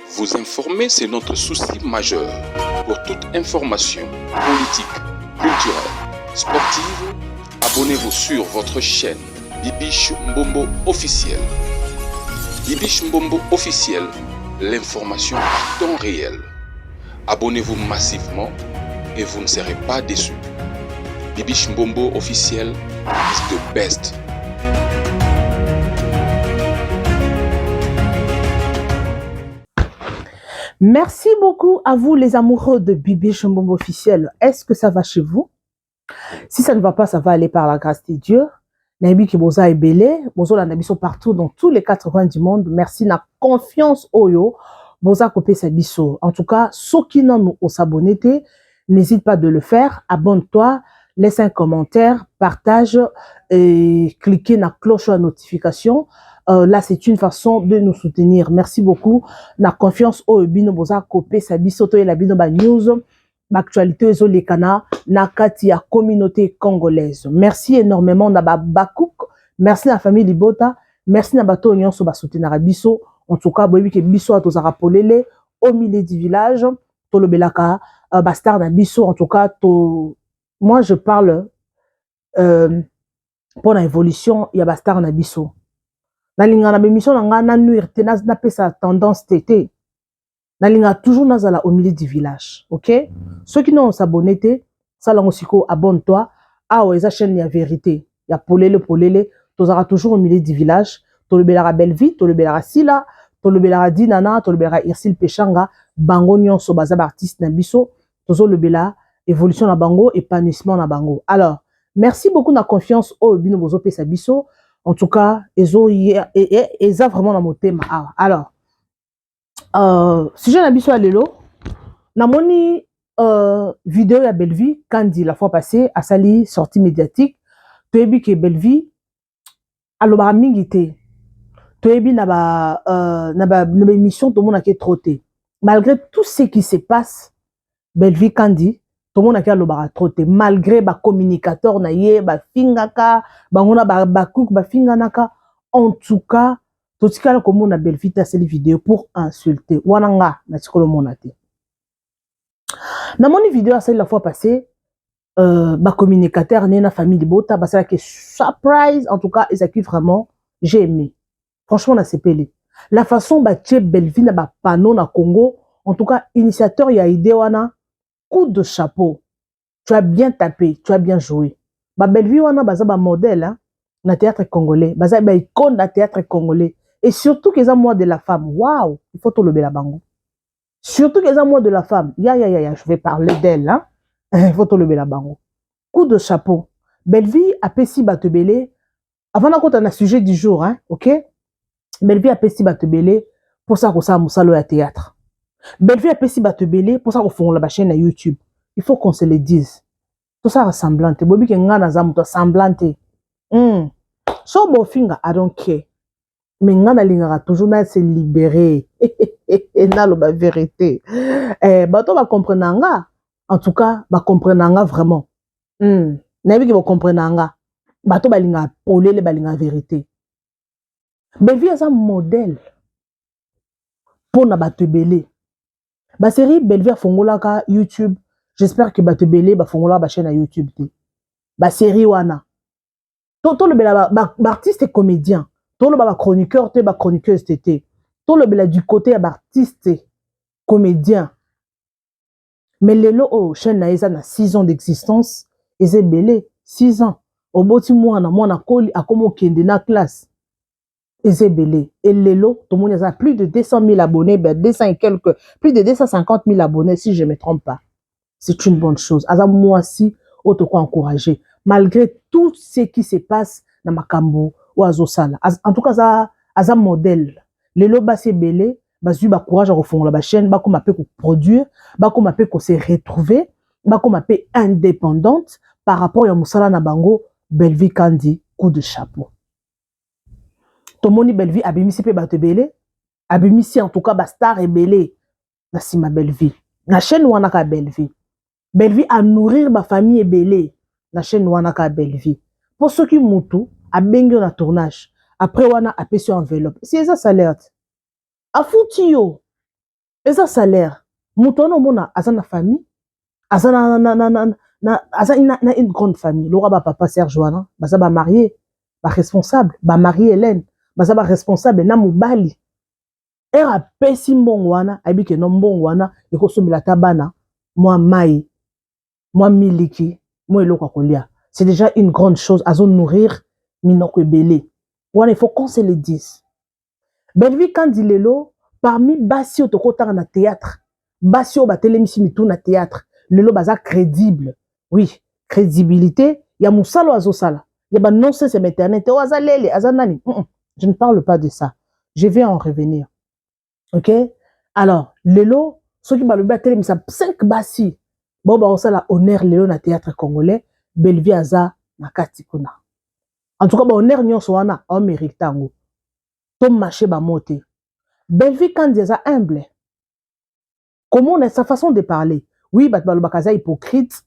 Vous informer, c'est notre souci majeur. Pour toute information politique, culturelle, sportive, abonnez-vous sur votre chaîne Bibiche Mbombo officiel. Bibiche Mbombo officiel, l'information à temps réel. Abonnez-vous massivement et vous ne serez pas déçus. Bibiche Mbombo officiel is the best. Merci beaucoup à vous les amoureux de Bibiche Mbombo officiel. Est-ce que ça va chez vous? Si ça ne va pas, ça va aller par la grâce de Dieu. Nayebi ke boza ebele, bozolanda biso partout dans tous les quatre coins du monde. Merci na confiance oyo boza kopesa biso. En tout cas, soki nanu osabonné te, n'hésite pas de le faire. Abonne-toi, laisse un commentaire, partage et cliquez na cloche à notification. Là, c'est une façon de nous soutenir. Merci beaucoup. Na confiance oyo bino boza kopesa biso toyela bino ba news, actualité ezolekana na kati ya communauté congolaise. Merci énormément na ba Bakouk, merci na famille Libota, merci na bato nyonso basoutenaka biso. En tout cas, boyebi ke biso tozalaka polele au milieu du village, tolobelaka bastar na biso. En tout cas, to moi je parle mpona évolution ya bastar na biso. Nalingaka na bémission na ngai na nuire te, napesa tendance te te. Nalingaka toujours nazala au milieu du village. Ok, soki non osabonné te, sala yango sikoyo, abonne-toi. Awa eza chaîne ya vérité, ya polele polele. Tozalaka toujours au milieu du village. Tolobelaka Bellevie, tolobelaka Sila, tolobelaka Dinana, tolobelaka Ursule Peshanga. Bango nyonso baza baartiste na biso. Tozolobela évolution na bango, épanouissement na bango. Alors merci beaucoup na confiance oyo bino bozopesa biso. En tout cas, ezo eza vraiment na motema awa. Alors sujet na biso ya lelo, namoni vidéo ya Bellevue Kandi la fois passée asali sortie médiatique. Toyebi ke Bellevue alobaka mingi te. Toyebi na ba na ba na émission tomonaki trop te. Malgré tout ce qui se passe, Bellevue Kandi tomonaki alobaka trop te, malgré bacommunicateur na ye bafingaka bango na bakuku bafinganaka. En tout cas, totikala komona Bellevue te asali vidéo pour insulter. Wana nga natikala omona te. Namoni vidéo asali la fois passée, bacommunicateur ne na famille Libota basalaki surprise. En tout cas, ezalaki vraiment, j'ai aimé, franchement nasepeli la façon batie Bellevue na bapano na Congo. En tout cas, initiateur ya idée wana, coup de chapeau, tu as bien tapé, tu as bien joué. Babellevue wana baza bamodèle, hein, na théâtre congolais, baza baicône na théâtre congolais. Et surtout qu'eza mois de la femme. Waouh, il faut tolobela bango, surtout qu'eza mois de la femme. Ya ya ya ya, je vais parler d'elle, hein. Il faut tolobela bango. Coup de chapeau, Bellevue apesi bato ebele. Avant nakota na sujet du jour, hein, ok, Bellevue apesi bato ebele mposa kosala mosala oyo ya théâtre. Bellevue apesi bato ebele mposa kofongola bachaîne na YouTube. Il faut qu'on se le dise, tosala semblant te. Boyebi ke ngai naza moto asemblant te. So bofinga, I don't care, mais ngai nalingaka toujours na se libérer, naloba vérité. Bato bacomprendre nga, en tout cas bacomprendre nga vraiment. Nayebi ke bocomprendre nga. Bato balingaka polele, balingaka vérité. Bellevue aza modèle mpona bato ebele. Basérie Bellevue afongolaka YouTube, j'espère que bato ebele bafongolaka bachaîne ya YouTube te. Basérie wana, tolobela baartiste comédien, toloba bachroniqueur te, bachroniqueuse te te, tolobela du côté ya baartiste comédien. Mais lelo oyo chaîne na ye eza na 6 ans d'existence. Eza ebele, 6 ans. Oboti mwana, mwana akoli, akómi okende na classe, eza ebele. Et lelo tomoni aza plus de 200 000 abonnés, ben 200 et quelques, plus de 250 000 abonnés si je me trompe pas. C'est une bonne chose. Aza mwasi oyo toko encourager malgré tout ce qui se passe na makambo oyo azosala. En tout cas, aza modèle. Lelo basi ebele bazwi bacourage ya kofongola bachaîne, bakóma mpe koproduire, bakóma mpe kose retrouver, bakóma mpe indépendante par rapport ya mosala na bango. Bellevue Kandi, coup de chapeau. Tomoni Bellevue abimisi mpe bato ebele, abimisi en tout cas bastar ebele na nsima Bellevue na chaîne wana kaka Bellevue. Bellevue anourrir bafamille ebele na chaîne wana kaka Bellevue, mpo soki motu abengi yo na tournage, après wana apesi yo enveloppe, si eza salaire te, afuti yo. Eza salaire. Moto wana omona aza na famille, aza na aza na une grande famille. Lokola bapapa Serge wana baza bamariés, baresponsable, bamarie Hélène baza baresponsable na mobali. Ere apesi mbongo wana, ayebi ke no mbongo wana ekosombela ata bana mwa mai, mwa miliki, mwa eloko ya kolia. C'est déjà une grande chose. Azonourrir minoko ebele wana. Il faut qu'on se le dise, Bellevue Kandi lelo, parmi basi oyo tokotanga na théâtre, basi oyo batelemisi mitu na théâtre lelo, baza crédible. Oui, crédibilité ya mosala oyo azosala, ya banonsense ya internet oyo aza lele, aza nani, Je ne parle pas de ça, je vais en revenir, ok? Alors lelo, soki balobi atelemisa 5 basi bao bakosala honneur lelo na théâtre congolais, Bellevue aza na kati kuna. En tout cas, bahonneur nyonso wana aomérite yango. Tomarche bamo te. Bellevue Kandi aza humble. Komona sa façon de parler, oui, bato balobaka aza hypocrite,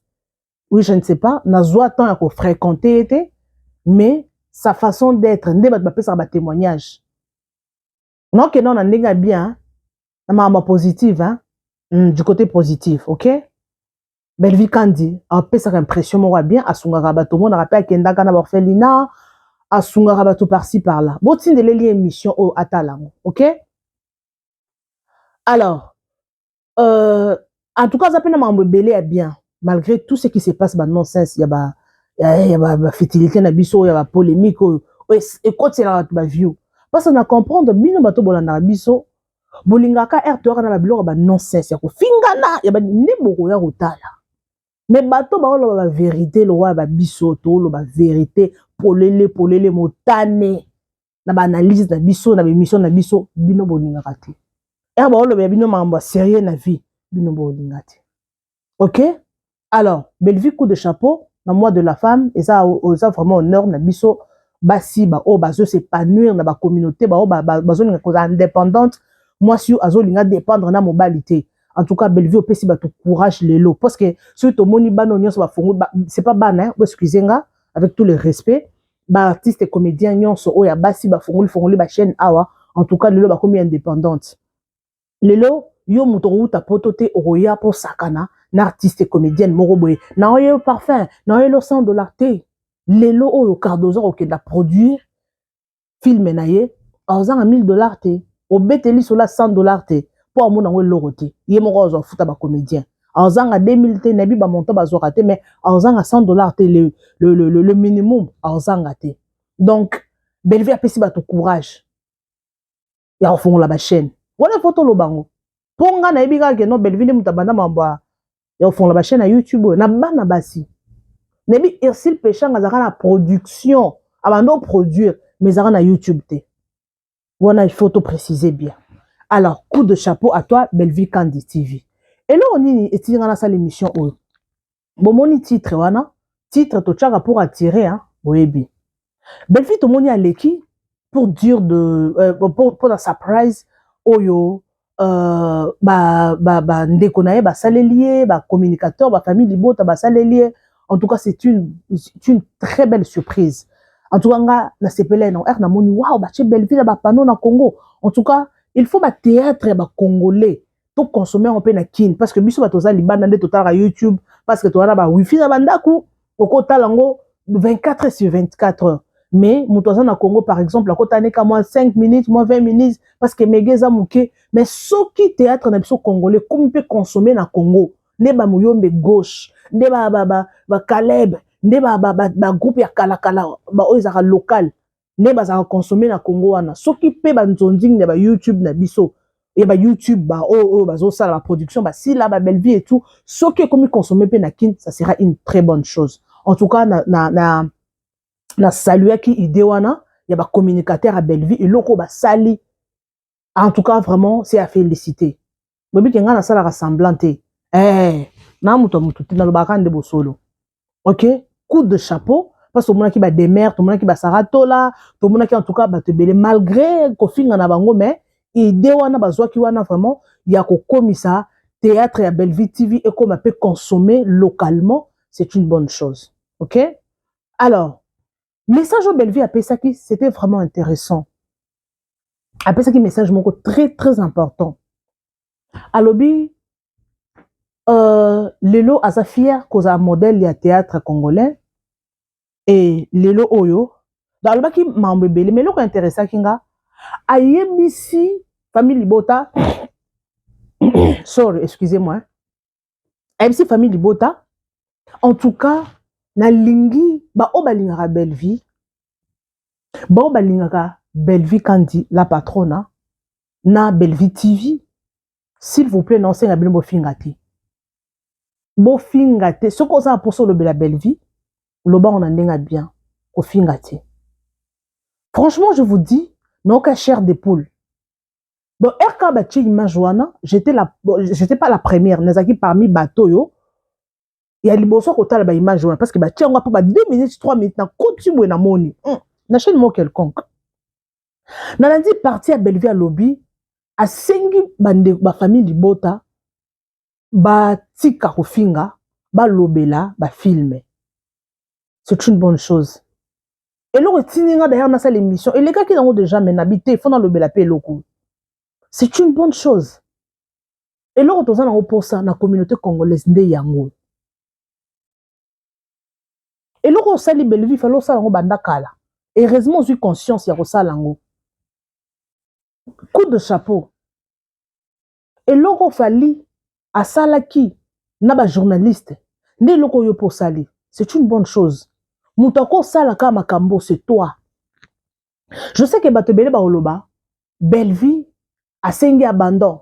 oui, je ne sais pas, nazwa temps ya kofréquente ye te, mais sa façon d'être nde bato bapesaka batémoignage. Naokenda na ndenge ya bien, na makambo positive, hein? Du côté positif, ok? Bellevue Kandi apesaka impression moko ya bien. Asungaka bato, omonaka mpe akendaka na baorphelinat, asungaka bato par-ci par-là. Botindeleli émission oyo, atala yango, ok? Alors en tout cas, aza mpe na makambo ebele ya bien malgré tout ce qui se passe, banonsense ya bafutilité na biso, oyo ya bapolémique oyo ekotielaka bato baview. Parce na comprendre bino bato bolandaka biso, bolingaka r toyaka na babiloko ya banonsense, ya kofingana, ya nde bokoya kotala. Mais bato baoloba bavérité lokola babiso, tooloba vérité polele polele, motane na baanalyse na biso, na baémission na biso, bino bolingaka te. Ere baoloba ya bino makambo ya sérieux na vie, bino bolinga te, ok? Alors Bellevue, coup de chapeau. Na mois de la femme, eza vraiment honneur na biso basi baoyo bazo s'épanouir na bacommunauté, baoyo bazolinga kozala indépendante. Mwasi oyo azolinga dépendre na mobali te. En tout cas, Bellevue opesi bato courage lelo, parce que soki tomoni bana oyo nyonso bafongoli, c'est pas bana, excusez nga, avec tout le respect, baartiste comédien nyonso oyo ya basi bafongoli fongoli bachaîne awa, en tout cas lelo bakomi indépendante. Lelo yo moto okouta poto te, okoya mpo sakana na artiste comédienne moko boye, na oyo parfum, na oyo 100 $ te. Lelo oyo Cardozo akokenda produire film na ye, azanga 1000 $ te, obeteli sola 100 $ te mpo amona yango eloko te. Ye moko azwa futa bacomédien, azanga 2000 te, nayebi bamontant bazwaka te, mais azanga 100 $ te, le minimum azanga te. Donc Bellevue apesi bato courage ya kofongola bachaîne wana. Fo toloba yango, mpo nga nayebi kaka ke no, Bellevue nde moto abanda mambo ya kofongola bachaîne ya YouTube oyo na bana basi. Nayebi Ursile Peshanga azalaka na production, abanda oproduire, mais ezalaka na YouTube te. Wana il faut to préciser bien. Alors coup de chapeau à toi, Bellevue Kandi TV. Eloko nini etindi nga nasala émission oyo? Bomoni titre wana, titre totiaka pour attirer, hein? Boyebi Bellevue, tomoni aleki pour dire de pour la surprise oyo bandeko na ye basaleli ye, bacommunicateur, bafamille libota basaleli ye. En tout cas, c'est une très belle surprise. En tout cas, nga nasepela na r namoni wow, batie Bellevue na bapano na Congo. En tout cas, il faut bathéâtre ya bacongolais toconsommer yango mpe na Kine, parce que biso bato oza libanda nde totalaka YouTube, parce que toza na bawifi na bandako, okotala yango 24 sur 24 heures. Mais moto aza na Congo, par exemple, akotala neka mwa 5 minutes, mwa 20 minutes, parce que mega eza moke. Mais soki théâtre na biso congolais komi mpe consommé na Congo, nde bamuyombe gauche, nde bakaleb, nde bagroupe ya kalakala oyo ezalaka local, nde bazalaka consommé na Congo wana. Soki mpe banzonzingi na bayoutube na biso, ya bayoutube baoyo oyo bazosala baproduction, basila babellevie et tout, soki ekomi consommé mpe na Kine, ça sera une très bonne chose. En tout cas, na saluaki idée wana ya bacommunicateur ya Bellevue. Eloko basali, en tout cas, vraiment, c'est à féliciter. Boyebi ke ngai nasalaka semblant te, na moto ya motu te, nalobaka nde bosolo, ok? Coup de chapeau, parce que tomonaki bademer, tomonaki basara tola, tomonaki en tout cas bato ebele, malgré kofinga na bango, mais idée wana bazwaki wana vraiment ya kokomisa théâtre ya Bellevue TV ekoma mpe consommer localement, c'est une bonne chose, ok? Alors message oyo Bellevue apesaki, c'était vraiment intéressant. Apesaki message moko très très important. Alobi lelo aza fier kozala modèle ya théâtre congolais. E lelo oyo alobaki makambo ebele, mais eloko intéressaki nga, ayebisi famille libota, sorry, excusez-moi, ayebisi famille libota: en tout cas, nalingi baoyo balingaka Bellevie, baoyo balingaka Bellevie Kandi la patrona na Bellevie TV, s'il vous plaît, naosenga bino bofinga te, bofinga te. Soki oza na mposa olobela Bellevie, lobango na ndenge ya bien, kofinga te. Franchement, je vous dis, naoka chair de poule. Donc rk batie image wana, j'étais la, bon, j'étais pas la première, nazalaki parmi bato oyo ya liboso kotala baimage wana, parce que batie yango mpo ba 2 minutes, 3 minutes. Nakoti boye, namoni na chaîne moko quelconque, nalandi partie ya Bellevie. Alobi asengi bafamille libota batika kofinga, balobela bafilme. C'est une bonne chose. Eloko etindi nga d'ailleurs nasala émission, elekaki nango déjà, mais nabi te, faut nalobela mpe eloko. C'est une bonne chose. Eloko toza nango mposa na communauté congolaise nde yango. Eloko osali, Bellevue, fallait osala yango banda kala. Heureusement ozwi conscience ya kosala yango, coup de chapeau. Eloko ofali asalaki na bajournaliste nde eloko oyo mpo osali, c'est une bonne chose. Moto akosala kaka makambo, c'est toi. Je sais que bato ebele bakoloba Bellevue asengi abandon,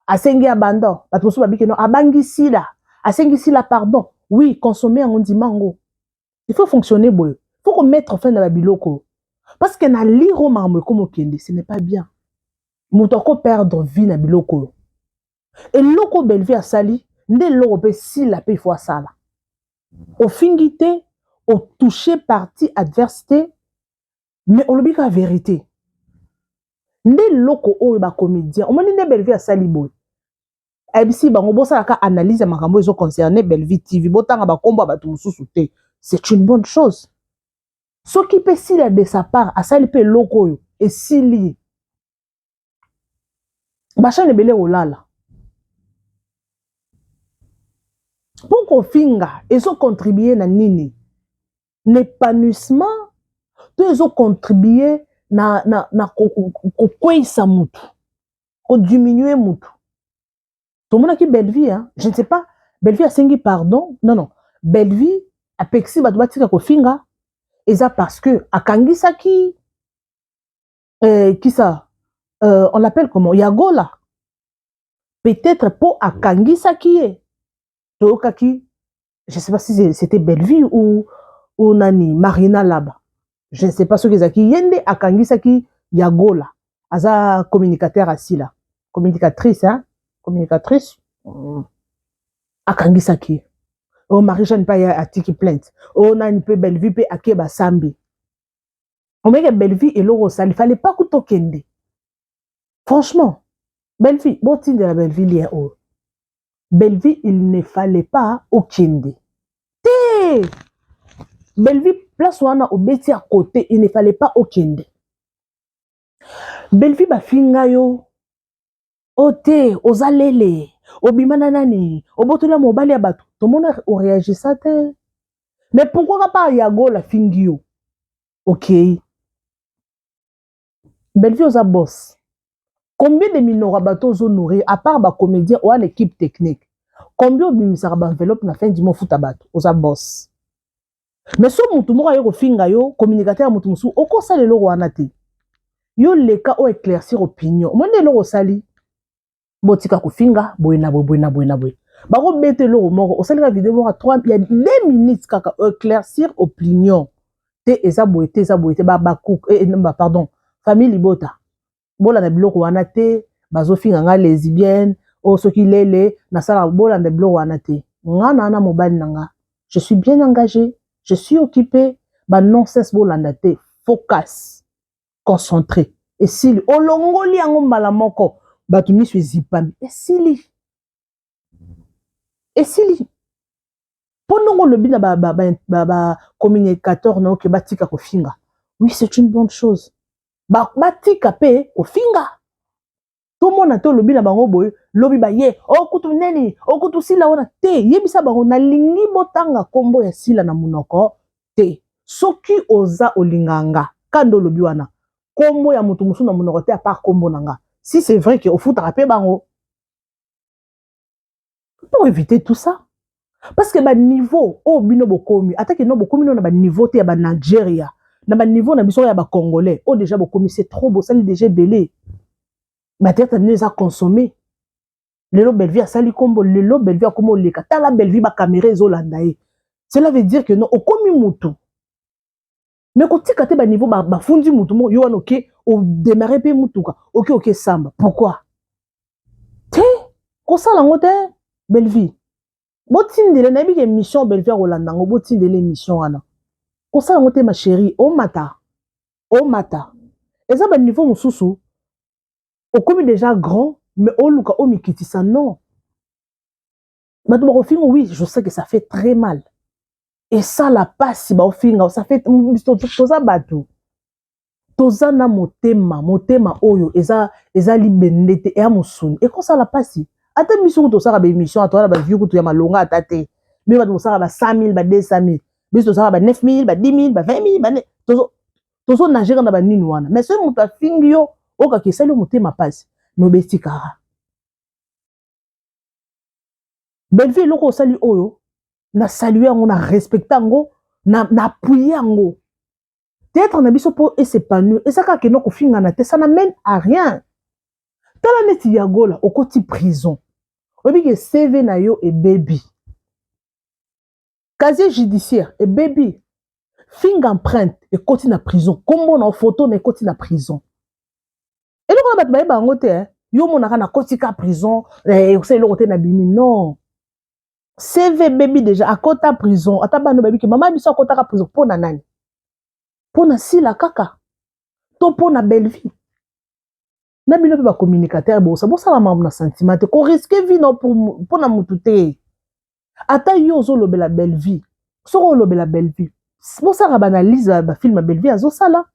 asengi abandon. Bato mosusu babiki no, abangi sila, asengi sila pardon. Oui, consommer yango, ndima yango. Il faut fonctionner boye, faut komettre fin na babiloko, parce que na liro makambo ekoma okende, ce n'est pas bien. Moto akoperdre vie na biloko oyo. Eloko Bellevue asali nde eloko mpe sila mpe ifo asala. Ofingi te, otouche partie adverse te, mais olobi kaka vérité. Nde eloko oyo bacomédien omoni nde Bellevue asali boye, ayebisi bango bosalaka analyse ya makambo ezoconcerne Bellevue TV, botanga bakombo ya bato mosusu te. C'est une bonne chose. Soki mpe sila de sa part asali mpe eloko oyo, esili, bachaîne ebele kolala. Mpo kofinga ezocontribue na nini? Na épanouissement to ezocontribue na kokweyisa mutu, kodiminue mutu? Tomonaki Bellevue, hein? Je ne sais pas, Bellevue asengi pardon, non, non, Bellevue apekisi bato batika kofinga. Eza parce que akangisaki kisa, on l'appelle comment, Yagola peut-être, mpo akangisaki ye. Toyokaki, je sais pas si c'était Bellevue ou nani, Marina Laba, je ne sais pas soki ezalaki ye nde akangisaki Yagola. Aza communicateur, asila communicatrice, hein? Communicatrice. Akangisaki ye. O Marie Jeanne mpe atiki plainte, o nani mpe, Bellevue mpe ake basambi. Omeke Bellevue, eloko osali, fallait pas kuta okende. Franchement, Bellevue, botindela Bellevue lien oyo. Bellevue, il ne fallait pas okende te. Bellevue, place wana obeti ya côté, il ne fallait pas okende. Bellevue, bafinga yo o te, oza lele, obima na nani, obotola mobali ya bato. Tomona oréagissa te, mais pourquoi kaka Yagola afingi yo, okei? Bellevue, oza boss. Combien de minoko ya bato ozonourrir à part bacomédien oya na équipe technique? Combien obimisaka baenveloppe na fin du mois ofuta bato? Oza boss, mais so motu moko aye kofinga yo, communicateur ya motu mosusu, okosala eloko wana te. Yo leka oyo éclaircir opinion. Omoni eloko osali, botika kofinga boye na boye, boye na boye na boye. Bakobeta eloko moko, osalika video moko ya 2 minutes kaka, éclaircir opinion te, eza boye te, eza boye te. Pardon, famille libota, bolanda biloko wana te. Bazofinga nga lesbienne, oyo soki lele nasala, bolanda biloko wana te. Nga na mobali na nga, je suis bien engagé, je suis occupé. Banonsense bolanda te, focus, concentré. Esili, olongoli yango mbala moko, bato miso ezipami, esili, esili. Mpo ndongo olobi na bacommunicateur na oke batika kofinga, oui, c'est une bonne chose. Batika mpe kofinga. Tomona te olobi na bango boye, lobi baye okutu neni, okutu Sila wana te. Yebisa bango nalingi botanga kombo ya Sila na monoko te. Soki oza olinganga kanda olobi wana kombo ya moto mosusu na monoko te, à part kombo na nga. Si c'est vrai que ofutaka mpe bango pour éviter tout ça, parce que baniveau oyo bino bokomi, atake no bokomi no na baniveau te ya Banigeria, na baniveau na biso ya Bacongolais oyo déjà bokomi, c'est trop. Bosali déjà ebele, bathéâtre bino eza consommé. Lelo Bellevie asali kombo, lelo Bellevie akomi oleka. Tala Bellevie, bacaméra ezolanda ye. Cela veut dire que non, okomi mutu, mais kotika te baniveau bafundi mutu moko yo wana oke odémarre mpe mutuka, oke samba. Pourquoi te kosala yango te? Bellevie, botindele, nayebi ke émission Bellevie akolanda yango, botindele émission wana. Kosala yango te, ma chérie. Omata, omata, eza baniveau mosusu. Okomi déjà grand, mais oluka omikitisa. Non, bato bakofinga, oui, je sais que ça fait très mal, esala pasi baofinga, ça fait. Toza bato, toza na motema. Motema oyo eza libende te, eya mosuni, ekosala pasi. Ata biso kutu tosalaka baémission, toza na bavue kutu ya malonga ata te. Bino bato bosalaka ba 100 000, ba 200 000, biso tosalaka ba 9 000, ba 10 000, ba 20 000, tozonageka na banini wana. Mais soki moto afingi yo, okaka esali yo motema pasi, me obetikaka. Bellevie, eloko osali oyo, na salue yango, na respecte yango, na appuye yango. Théâtre na biso mpo es'épanouir, eza kaka kende kofingana te, ça n'amène à rien. Tala neti Yagola, okoti prison, oyebi ke CV na yo ebebi, casier judiciaire ebebi, fingerprint ekoti na prison, kombo na photo na ekoti na prison. Eloko na bato bayeba yango te. Yo omonaka nakoti ka prison, osala eloko te, na bimi. Non, CV ebebi déjà, akota prison. Ata bana bayebi ke mama biso akotaka prison mpo na nani? Mpo na Sila kaka to mpo na Bellevie? Na bino mpe bacommunicateur, bosa bosala makambo na sentiment te, korisquer vie no mpo na mutu te. Ata yo ozolobela Bellevie, soki olobela Bellevie, bosalaka baanalyse ya bafilm ya Bellevie, azosala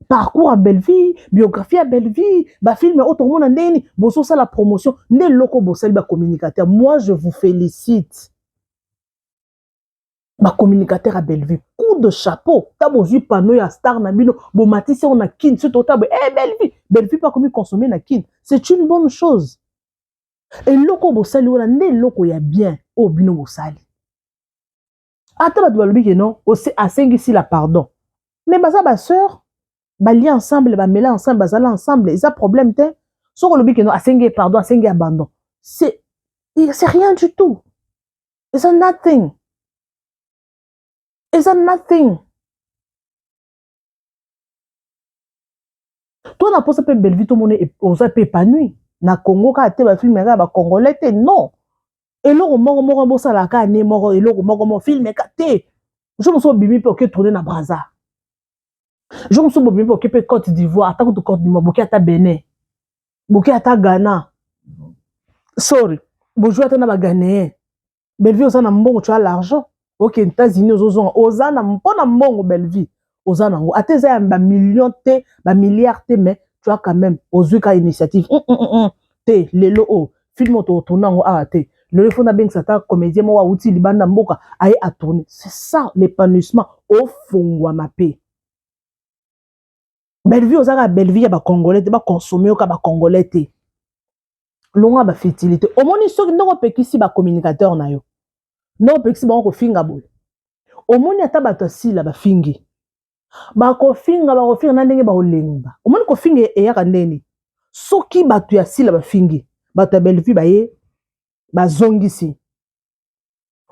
parcours ya Bellevie, biographie ya Bellevie, bafilm oyo tokomona ndenge nini bozosala promotion. Nde eloko bosali, bacommunicateur, moi je vous félicite. Bacommunicateur ya Bellevue, coup de chapeau. Ta bozwi panneau ya star na bino, bomatisi yango na Kine, soki tota boye, eh, Bellevue, Bellevue mpe akomi consommer na Kine, c'est une bonne chose. Eloko bosali wana nde eloko ya bien oyo bino bosali. Ata bato balobi ke non, asengisi la pardon, mais baza basœur, balia ensemble, bamela ensemble, bazala ensemble, eza problème te. Soki olobi ke non, asengi ye pardon, asengi abandon, c'est rien du tout, eza nothing, eza nothing. To na posa mpe Bellevue, tomoni oza mpe épanoui na Congo kaka te, bafilm kaka bacongolais te. Non, eloko moko moko bosalaka ane moko, eloko moko moko film ka te. Jour mosusu obimi mpe oke tourne na Braza, jour mosusu bobimi mpe oke mpe Côte d'Ivoire, ata kutu Côte d'Ivoire, boke ata Benin, boke ata Ghana, sorry, bozwi ata na baghanéen. Bellevue, oza na mbongo, tu as l'argent. Oke États-Unis, ozozonga, oza na mpo na mbongo. Bellevue, oza nango, ata eza ya bamillion te, bamilliard te, mais tu as quand même. Ozwi ka initiative te. Lelo oyo film oyo totourne yango awa te, lelo ifo nabengisa ata comédien moko awuti libanda mboka, aye atourne. C'est ça l'épanouissement, ofungwama mpe. Bellevue, oza kaka Bellevue ya bacongolais te, baconsommer yo kaka bacongolais te. Longa bafutilité. Omoni soki ndenge opekisi bacommunicateur na yo, ndenge opekisi bango kofinga boye, omoni ata bato asila bafingi, bakofinga, bakofinga na ndenge bakolemba. Omoni kofinga eyaka ndeni? Soki bato ya Sila bafingi, bato ya Bellevue baye bazongisi,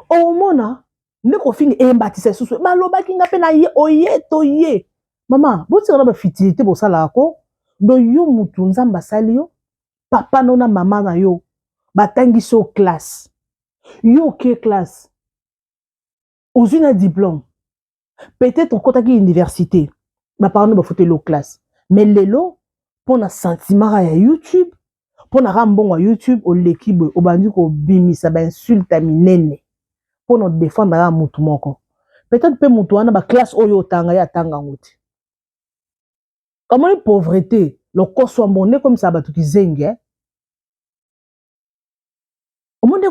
omona nde kofinga eyembatisa lisusu. Balobaki nga mpe na ye oye to ye. Mama, botika na bafutilité bosalaka ko. Do yo mutu Nzambe asali yo, papa no na mama na yo batangisi yo classe, yo oke classe, ozwi na diplôme, peut-être okɔtaki université, baparent no bafuteli yo classe. Mais lelo mpona sentiment ya YouTube, mpona ka mbongo ya YouTube, oleki boye, obandi kobimisa bainsulte ya minene mpona odéfendre kaka mutu moko. Peut-être mpe mutu wana, baclasse oyo otanga, ye atanga yango te. Kamoni pauvreté, lokoso ya mbongo nde ekomisaka bato kizengi.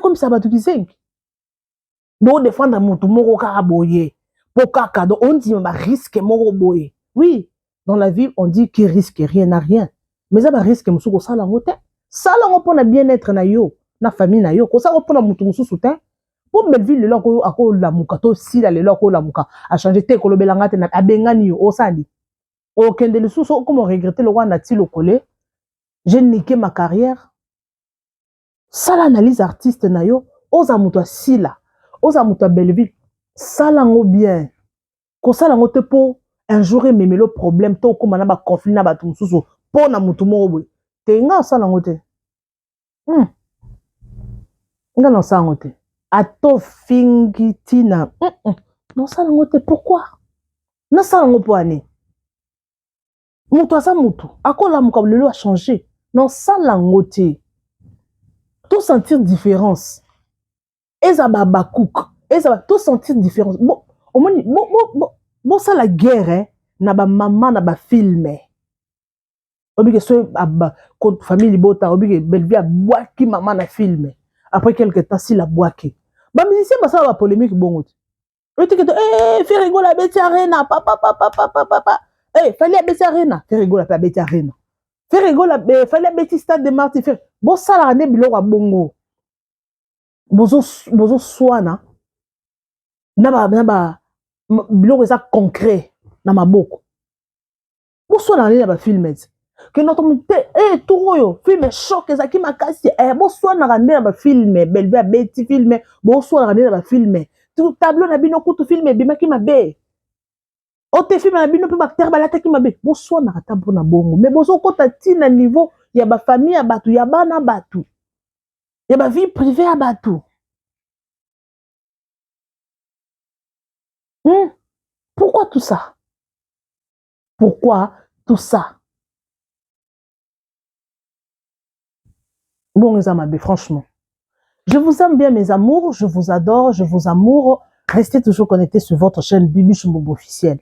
Ekomisa bato kizengi. Bodefendre motu moko kaka boye mpo kaka donc ondima barisque moko boye. Oui, dans la vie on dit qui risque rien n'a rien, mais eza barisque mosusu kosala yango te. Sala yango mpona bien-être na yo na famille na yo, kosala yango mpona motu mosusu te. Mpo Belleville lelo akolamuka to sila lelo akolamuka achange te, kolobelanga te, abengani yo, osali okende lisusu okoma regretter lokwa na ti lokole j'ai niqué ma carrière. Sala analyse artiste na yo. Oza moto asila, oza moto ya Belleville, sala yango bien. Kosala yango te mpo un jour ememelo problème to okóma na baconflit na bato mosusu mpo na motu moko boye te. Nga osala yango te. Nga na osala yango te, ata ofingi ntina nasala yango te. Pourquoi nasala yango? Mpo ani moto aza motu akolamuka lelo achange. Nasala yango te. Tosentir différence, eza babacook, eza tosentir différence. Bo omoni, bosala guerre na bamama na bafilm. Obike so famille libota, obike Bellevue abwaki mama na film, après quelque temps sila abwaki. Bamusicien basala bapolémique bongo te. Otike to eh, Ferre Gola abeti Arena, papa papa papa papa. Eh, Fally abeti Arena, Ferre Gola mpe abeti Arena. Ferre Gola, eh, Fally abeti Stade des Martyrs. Ferre bosalaka nde biloko ya bongo, bozoswana na ba biloko eza concret na maboko. Boswanaka nde na bafilm ti ke noto te e tour oyo film choc ezalaki makasi. Eh, boswanaka nde na bafilm. Bellevue abeti film, boswanaka nde na bafilm. Tableau na bino kutu film ebimaki mabe o te, film na bino mpe baacteur balataki mabe. Boswanaka ta mpona bongo, mais bozokɔta ntina niveau ya bafamille ya bato, ya bana bato, ya bavie privée ya bato. Pourquoi tout ça? Pourquoi tout ça? Bon, eza mabe, franchement. Je vous aime bien, mes amours, je vous adore, je vous amour. Restez toujours connectés sur votre chaîne Bibi Mbombo officiel.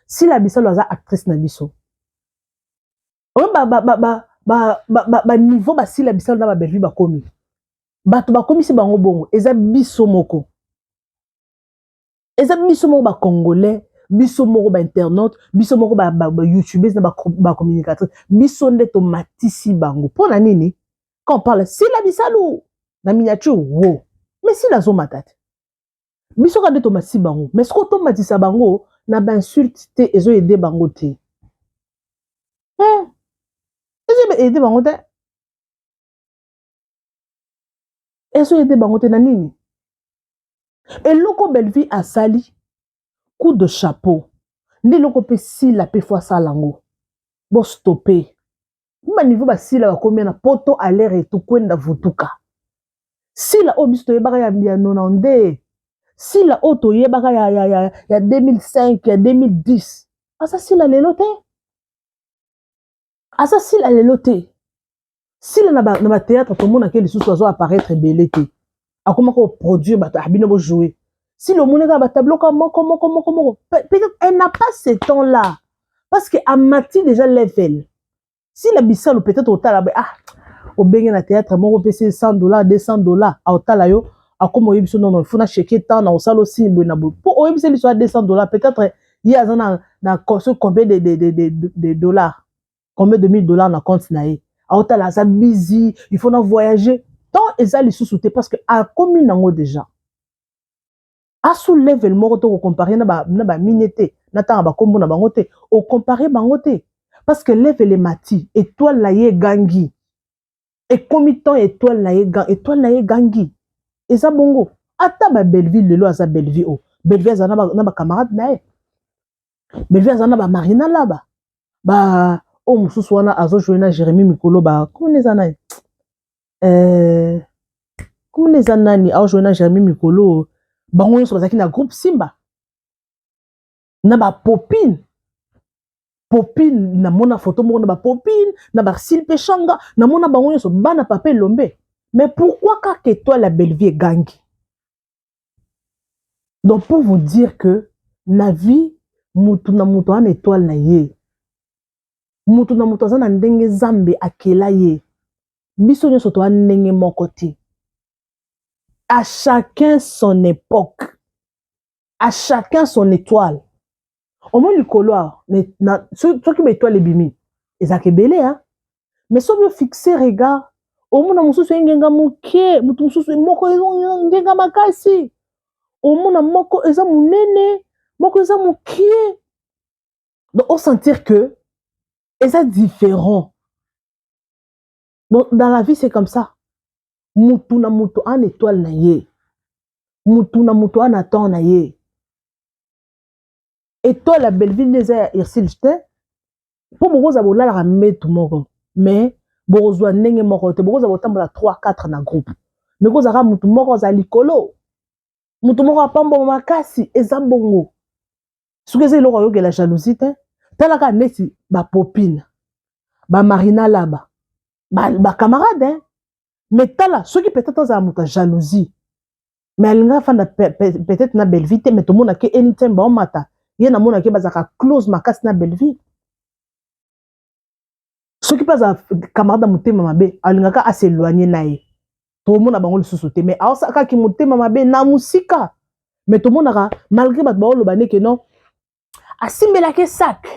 Sila Bisalo aza actrice na biso. Oyo ba ba ba ba ba ba, ba, ba niveau basila Bisalo na ba Bellevue bakomi. Bato bakomisi bango bongo, eza biso moko. Eza biso moko ba Congolais, biso moko ba internaute, biso moko ba, ba, ba youtubeurs na ba, ba communicatrice. Biso nde tomatisi bango. Mpo na nini? Quand on parle Sila Bisalu na miniature wo, mais Sila azomata te. Biso kaka nde tomatisi bango, mais soki tomatisa bango na bainsulte te, ezoaider bango te. Ezoaider bango te, ezoaider bango te na nini? Eloko Bellevue asali, coup de chapeau. Nde eloko mpe Sila mpe fo asala yango. Bostopper baniveau basila bakomi na poto alere etukwenda vutuka. Sila oyo biso toyebaka ya 92, Sila oyo toyebaka ya 2005, ya 2010, aza Sila lelo te, aza Sila lelo te. Sila na bathéâtre tomonaki lisusu azo apparaître ebele te. Akomaka koproduire bato abino bojouer. Sila omoni kaka batableau kaka moko moko moko moko. Peut-être elle n'a pas ce temps là parce que amati déjà level. Sila Bisalo, peut-être otala, ah, obenge na théâtre moko, opesi 100 $, 200 $, aotala yo, akoma oyebi so nono il faut na cheke temps na osala osini boye na boye mpo oyebisi liso ya 200 $. Peut-être ye aza na so combien de dollars, combien de mille dollars na compte na ye. Aotala aza busy, il faut na voyager, temps eza lisusu te parce que akomi nango déjà asu level moko. To kocomparer na bamine te, na ntango bakombo na bango te, ocomparer bango te parce que level emati, étoile na ye egangi, ekomi temps étoile na ye, étoile na ye egangi. Eza bongo. Ata babelleville lelo aza Belleville o Belleville aza na bacamarade na ye. Belleville aza na bamarina laba ba oyo mosusu wana azojoue na Jérémi mikolo ba komona eza nani, komona eza nani, aojoue na Jérémi mikolo. Bango nyonso bazalaki na groupe Simba na bapopine. Popine, namona foto moko na bapopine na barsile mpe shanga, namona bango nyonso bana papa Elombe. Mais pourquoi kaka étoile ya Bellevue egangi? Donc pour vous dire que na vie, mutu na mutu aza na étoile na ye, mutu na mutu aza na ndenge Nzambe akela ye. Biso nyonso toza ndenge moko te. À chacun son époque, à chacun son étoile. Omoni likolo awa, soki baétoile ebimi, ezalaka ebele, a mais soki ofixe regard, omona mosusu engenga moke, moto mosusu moko engenga makasi, omona moko eza monene, moko eza moke. Donc osentir que eza différent. Donc dans la vie, c'est comme ça. Mutu na mutu ana étoile na ye, mutu na mutu ana temps na ye. Étoile ya Belleville nde eza ya Ursule te, mpo bokozala bolalaka mbetu moko, mais bokozwa ndenge moko te. Bokozala botambola 3 4 na groupe, mais kozalaka mutu moko aza likolo, mutu moko apambwama makasi. Eza bongo. Soki eza eloko ayokela jalousie te, talaka neti bapopine, bamarina laba, bacamarade, ba mais tala, soki peut-être azala moto ya jalousie, mais alingi afanda peut-être na Belleville te. Mais tomonake anytime baomata ye, namonake bazalaka close makasi na Belleville. Soki mpe azala camarade ya motema mabe, alingaka as'éloigne na ye, tomona bango lisusu te. Mais aosakaki motema mabe na mosika. Mais tomonaka, malgré bato baoloba ndeke non, asimbelaki sac,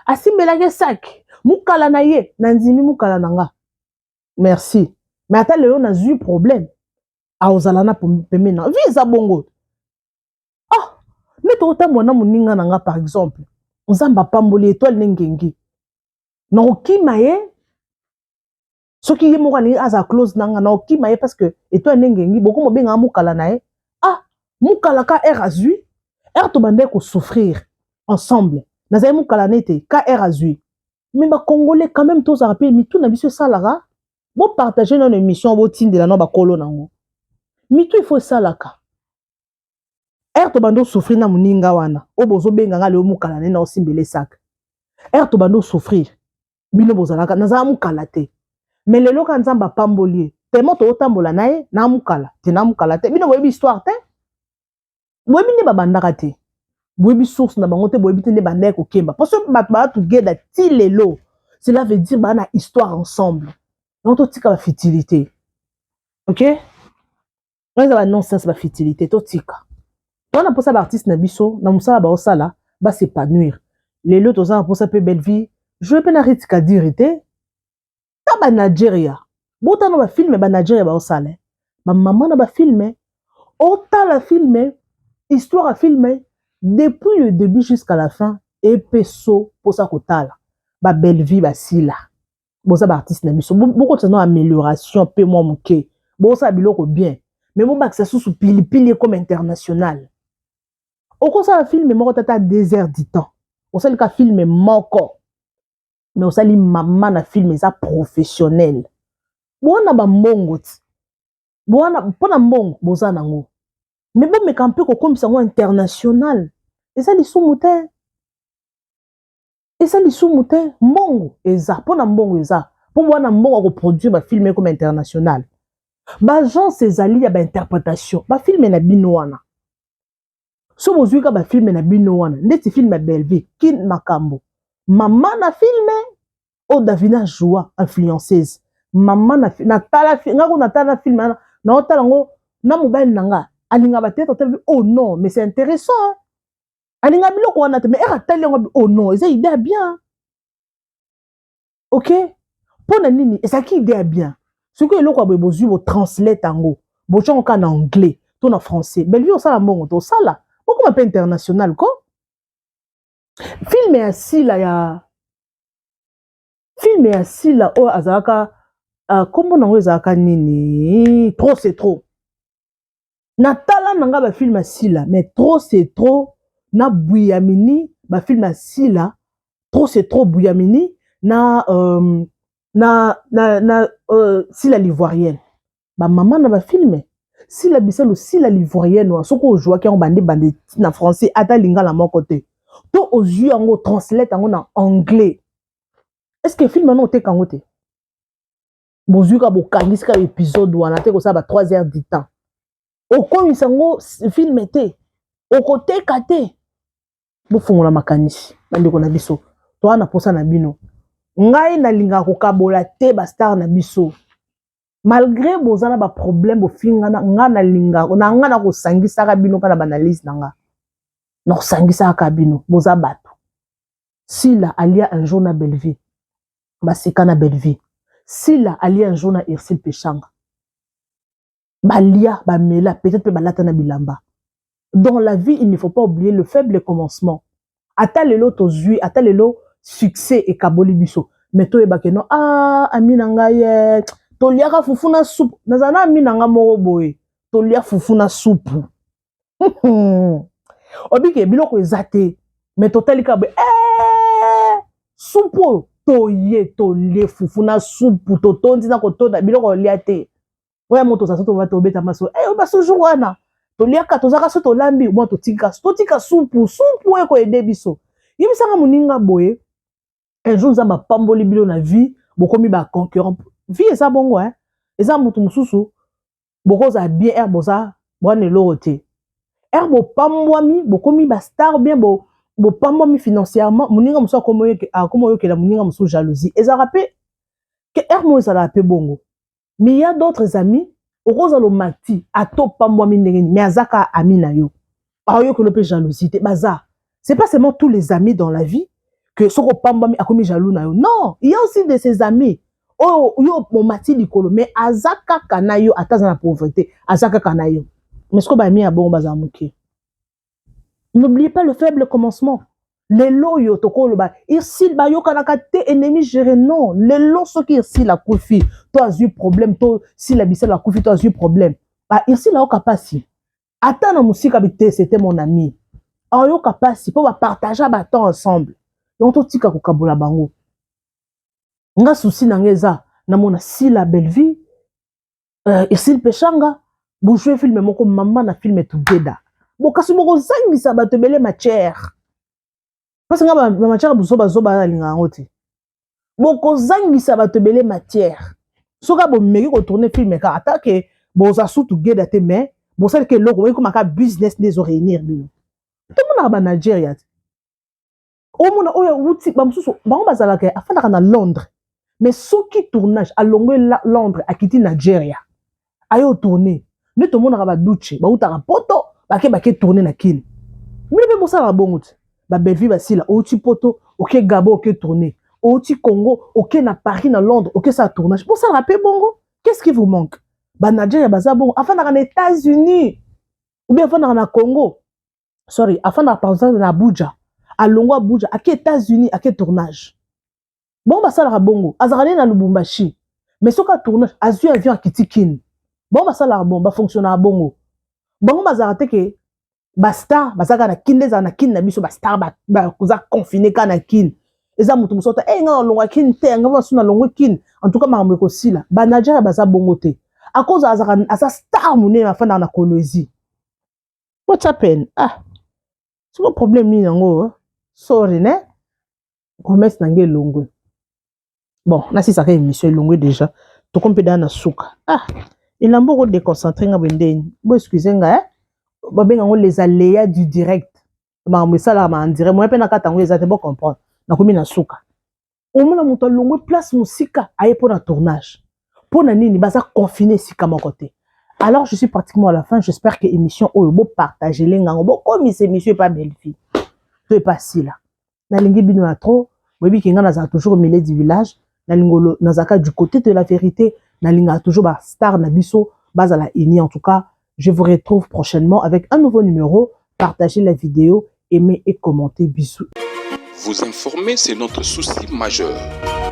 asimbelaki sac, mokala na ye, na ndimi mokala na nga, merci. Mais ata lelo nazwi problème, aozala na pembeni na vie. Eza bongo. Ah, nde tokotambola na moninga na nga, par exemple, Nzambe apamboli étoile ne ngengi, nakokima ye. Soki ye moko alingi azala close na nga, nakokima ye parce que étoile nde ngengi. Bokoma obengaka mokala na ye. Ah, mokala ka r azwi r, tobandaki kosouffrir ensemble, nazali mokala nete ka r azwi. Mais bacongolais quand même, tozala mpe mitu na biso esalaka. Bopartage nano émission, botindela no bakolo nango. Mitu ifo esalaka. Ere tobandi osouffrir na moninga wana oyo bozobenga nga lelo mokala nde na osimbela esaka, ere tobandi osouffrir, bino bozalaka, nazala mokala te. Mais lelo ka Nzambe apamboli ye, tellement tootambola na ye, na mokala te, na mokala te. Bino boyebi histoire te, boyebi nde babandaka te, boyebi source na bango te, boyebi te nde bandaki kokemba. Parce que bato baya together ti lelo, cela veut dire baa na histoire ensemble. Donc totika bafutilité, ok? Wana eza banonsense, bafutilité, totika wana. Mposa baartiste na biso na mosala baosala, bas'épanouir. Lelo toza na mposa mpe Belle joue mpe na Riti Kadiri te. Ta banigeria, botana bafilm banigeria baosala, bamama na bafilm. Otala film, histoire ya film depuis le début jusqu'à la fin, epeso mposa kotala. Babellevie, basila, boza baartiste na biso, bokotisa no amélioration mpe mwa moke. Bosala biloko bien, mais bobakisa susu pilipili, ekoma international. Okosala film moko tata 2 heures du temps, osalika film moko, mais osali mama na film, eza professionnel. Bowana bambongo ti bowana mpona mbongo boza nango, mais bomeka mpe kokomisa yango international. Eza lisumu te, eza lisumu te. Mbongo eza, mpona mbongo eza, mpo bwana mbongo akoproduire bafilm ekoma international. Baagence ezali ya bainterprétation bafilm na bino wana. So bozwi ka bafilm na bino wana, ndeti film ya Belleville Kin Makambo, mama na film oyo Davina joua influenceuse, mama natala nga ko natala na film wana, naotala yango na mobali na nga, alinga bathéâtre, otala, oh non, mais c'est intéressant. Alinga biloko wana te, mais ere atali yango, oh non, eza idée ya bien, ok. Mpo na nini ezalaki idée ya bien? Soki eloko ya boye bozwi, botranslate yango, botyango kaka na anglais to na français, Bellevue osala mbongo, tosala okoma mpe international. Ko film ya Sila, ya film ya Sila oyo azalaka, nkombo nango ezalaka nini? Trop c'est trop. Natala na nga bafilm ya Sila, mais Trop c'est trop na Buyamini, bafilm ya Sila Trop c'est trop, Buyamini na Sila l'ivoirienne, bamama na bafilm Sila Bisalo, Sila l'ivoirienne wana, soki ozwaki yango bande bande na français, ata lingala moko te, to ozwi yango, translate yango na anglais, est ce que film wana oteka yango te? Bozwi ka bokangisi ka épisode wana te, kosala ba 3 heures du temps, okomisa yango film te, okoteka te. Bofungola makanisi, bandeko na biso. Toza na posa na bino. Ngai nalingaka kokabola te bastar na biso. Malgré boza na baproblème, bofingana, nga nalinga na nga na kosangisaka bino kaka na baanalyse na nga, na kosangisaka bino, boza bato. Sila alia un jour na Bellevie, baseka na Bellevie. Sila alia un jour na Ursule Peshanga, balia, bamela, peut-être mpe balata na bilamba. Dans la vie, il ne faut pas oublier le faible commencement. Ata lelo tozwi, ata lelo succès ekaboli biso, mais toyebake no, ah, ami na ngai ye, toliaka fufu na supu. Nazala na ami na nga moko boye, tolia fufu na supu, obike biloko eza te, mais totali kaka boye, eh, supu oyo toye tolie fufu na supu, totondi na kotonda, biloko olia te. Oya moto oza so tova tobeta maso, eh, baso jour wana toliaka, tozaka so tolambi mwa, totika totika supu, supu oyo ekoyede biso. Yebisanga moninga boye, un jour Nzambe apamboli bino na vie, bokomi baconcurrent. Vie eza bongo, eh? Eza motu mosusu bokozala bien ere boza bwana eloko te, ere bopambwami, bokomi bastar bien, bopambwami financièrement, moninga mosusu akoma oyokela moninga mosusu jalousie. Ezalaka mpe ke ere moko ezalaka mpe bongo. Mais y a d'autres amis, okozala omati ata opambwami ndenge nini, mais aza kaka ami na yo, aoyokela mpe jalousie te. Baza, c'est pas seulement tous les amis dans la vie que soki opambwami akomi jaloux na yo. Non, il y a aussi de ses amis oyo yo omati likolo, mais aza kaka na yo, ata aza na pauvreté, aza kaka na yo. Mais soki bami ya bongo bazala moke. N'oubliez pas le faible commencement. Lelo oyo tokoloba Ursule bayokanaka te, ennemi géré, non. Lelo soki Ursule akufi to azwi problème, to Sila Bisala akufi to azwi problème, ba Ursule ayoka mpasi ata na mosika bi te, c'était mon ami, ayoka mpasi mpo bapartage batemps ensemble. Donc totika kokabola bango. Nga souci na nga eza namona Sila, Bellevie, Ursule Peshanga bojouer film moko, mama na film together. Bokasi bokozangisa bato ebele matière, parce nga bamatière bozobazoba alinga yango te. Bokozangisa bato ebele matière soki bomeki kotourner film kaka, ata ke boza su together te, mais bosalika eloko ekomaka business nde ezoréunir bino. Tomonaka banigeria te, omona oyo awuti, bamosusu bango bazalaka, afandaka na Londres, mais soki tournage, alongwe Londres, akiti Nigeria, aye otourner. Nde tomonaka baduche bautaka Poto, bake tourner na Kini. Bino mpe bosalaka bongo te. Babellevie, basila, outi Poto, oke Gabon, oke tourner, outi Congo, oke na Paris, na Londres, okesala tournage. Bosalaka mpe bongo, qu'est-ce qui vous manque? Banigeria baza bongo, afandaka na États-Unis ou bien afandaka na Congo, sorry, afandaka par exemple na Abuja, alongwa Abuja, ake États-Unis, ake tournage. Bongo basalaka bongo. Azalaka nde na Lubumbashi, mais soki atournage, azwi avion, akiti Kini. Bongo basalaka bongo, bafonctionnaka bongo. Bango bazalaka te ke bastar bazalaka na Kini nde ezala na Kini na biso, bastar bakoza confine kaka na Kini. Eza moto mosusu ata e nga nalongwa Kini te, nga basu nalongwe Kini. En tout cas makambo ekosila. Banigeria baza bongo te. Akozala azalaka aza star monene, afandaka na Kolwezi. What's happen? Ah, siko problème nini yango? Sorry, ne promesse na ngai elongwe. Bon, nasisaka émission, elongwe déjà, tokomi mpe daa na suka. Ah, elamba oko déconcentre nga boye ndeni. Bo excuse nga, eh? Babenga yango les aléas du direct, makambo esalaka en direct, moyen mpe na kati yango eza te. Bo comprendre, nakomi na suka. Omona moto alongwe place mosika, aye mpo na tournage. Mpo na nini baza confine esika moko te? Alors je suis pratiquement à la fin. J'espère que émission oyo bopartage ngango, bokomisa émission epa Bellevie to epa Sila. Nalingi bino ya trop. Boyebi ke nga nazala toujours au milieu du village, nalingo nazalaka du côté de la vérité, nalingaka toujours bastar na biso bazala unis. En tout cas, je vous retrouve prochainement avec un nouveau numéro. Partagez la vidéo, aimez et commentez. Bisous. Vous informer, c'est notre souci majeur.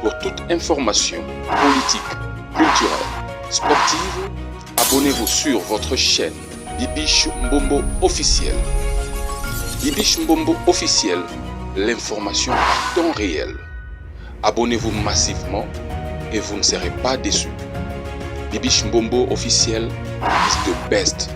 Pour toute information politique, culturelle, sportive, abonnez-vous sur votre chaîne Bibiche Mbombo officiel. Bibiche Mbombo officiel, l'information à temps réel. Abonnez-vous massivement et vous ne serez pas déçus. Bibiche Mbombo officiel is the best.